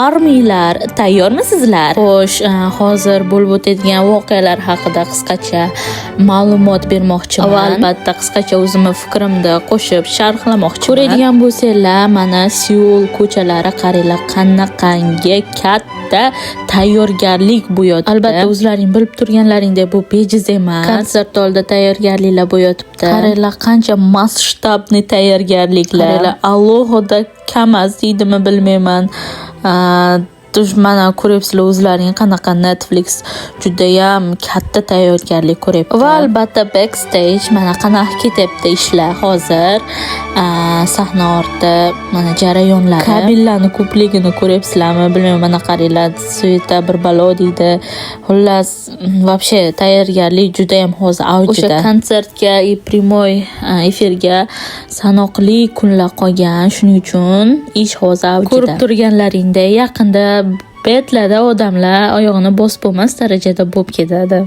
Armiylar, tayyormisizlar? Xo'sh, hozir bo'lib o'tadigan voqealar haqida qisqacha ma'lumot bermoqchiman va albatta qisqacha o'zimni fikrimni qo'shib sharhlamoqchiman. Ko'radigan bo'lsanglar, mana Seul ko'chalari, qaranglar, qanaqangi katta tayyorgarlik bu yotibdi. Albatta, o'zlaring bilib turganlaringdek, bu bejiz emas. Konsert oldida tayyorgarliklar bo'yotibdi. Qaranglar, qancha масштабный tayyorgarliklar. Qaranglar, alohida KAMAZ deydimi, bilmayman. Mana ko'ryapsizlar o'zlaring, qanaqa Netflix judayam katta tayyorgarlik ko'ryapti. Va albatta backstage, mana qanaqa ketyapti ishlar hozir. Sahna orti mana jarayonlari. Kabellarni ko'pligini ko'ryapsizlarmi, bilmayman, mana qaranglar, суета bir balo deydi. Xullas, вообще tayyorgarlik judayam hozir avjida. O'sha konsertga и прямой efirga sanoqli kunlar qolgan, shuning uchun ish hozir avjida. Ko'rib turganlaringdek, yaqinda betlarda odamlar oyog'ini bosib bo'lmas darajada bo'lib ketadi.